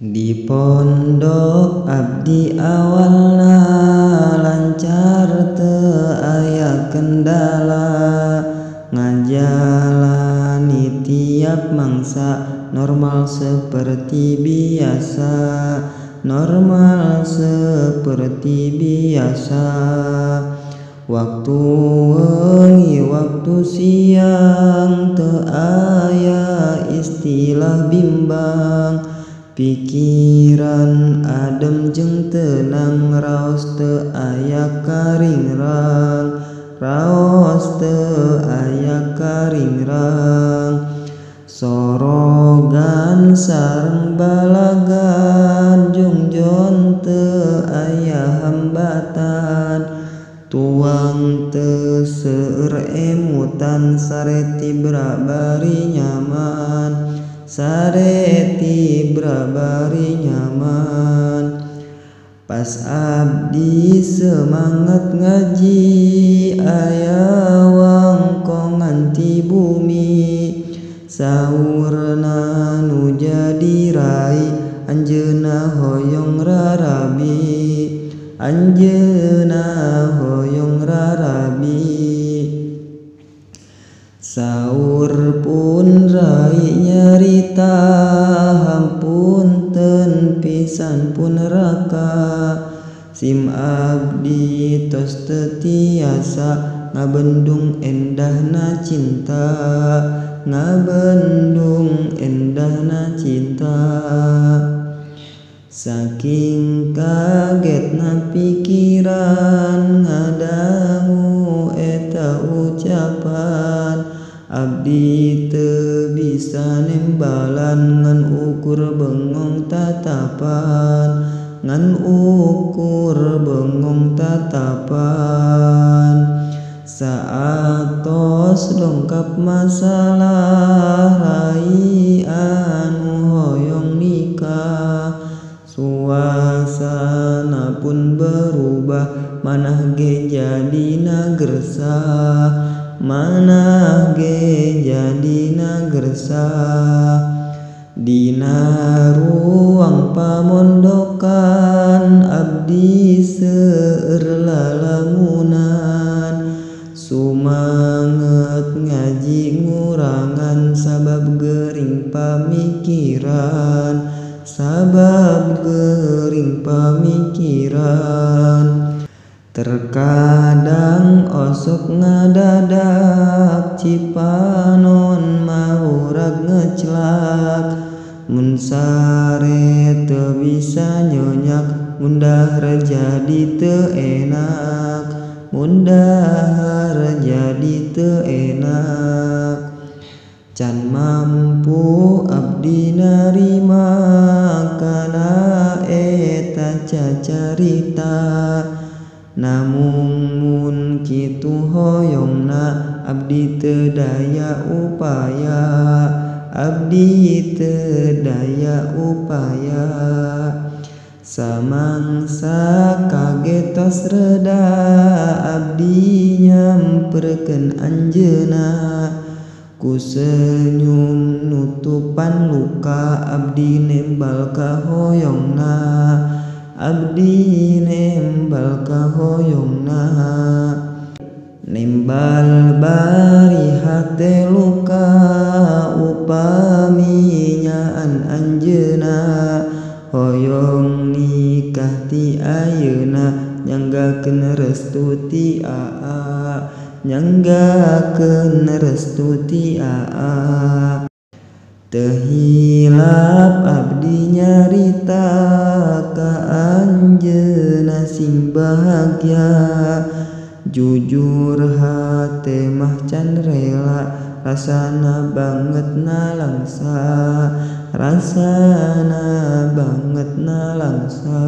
Di pondok abdi awalna lancar teu aya kendala, ngajalani tiap mangsa normal seperti biasa, normal seperti biasa. Waktu wengi waktu siang teu aya istilah bimbang, pikiran adem jeung tenang, raos teu aya karingrang, raos teu aya karingrang. Sorogan sareng balagan jongjon teu aya hambatan, tuang teu seueur emutan, sare tibra bari nyaman, sare tibra bari nyaman. Pas abdi semangat ngaji aya wangkongan ti bumi, saurna nu jadi rai anjeunna hoyong rarabi, anjeunna hoyong rarabi. Saur pun rai nyarita hampunten pisan pun raka, sim abdi tos teu tiasa ngabendung endahna cinta, ngabendung endahna cinta. Saking kagetna pikiran ngadangu eta ucapan, abdi teu bisa nembalan ngan ukur bengong tatapan, ngan ukur bengong tatapan. Saatos dongkap masalah rai anu hoyong nikah, suasana pun berubah manah ge jadina gersah, manah ge jadina gersah. Dina ruang pamondokan abdi seueur lalamunan, sumanget ngaji ngurangan sabab gering pamikiran, sabab gering pamikiran. Terkadang osok ngadadak cipanon maurak ngeclak, mun sare teu bisa nyonyak mun dahar jadi teu enak, mun dahar jadi teu enak. Can mampu abdi narima kana eta cacarita, namung mun kitu hoyongna abdi teu daya upaya, abdi teu daya upaya. Samangsa kaget tos reda abdi nyamperkeun anjeunna, ku senyum nutupan luka abdi nembal ka hoyongna, abdi nembal ka hoyongna. Nembal bari hate luka upami nyaan anjeunna, hoyong nikah ti ayeuna nyanggakeun restu ti aa, nyanggakeun restu ti aa. Teu hilap abdi nyarita ka anjeunna sing bahagia, jujur hate mah can rela rasana banget nalangsa, rasana banget nalangsa.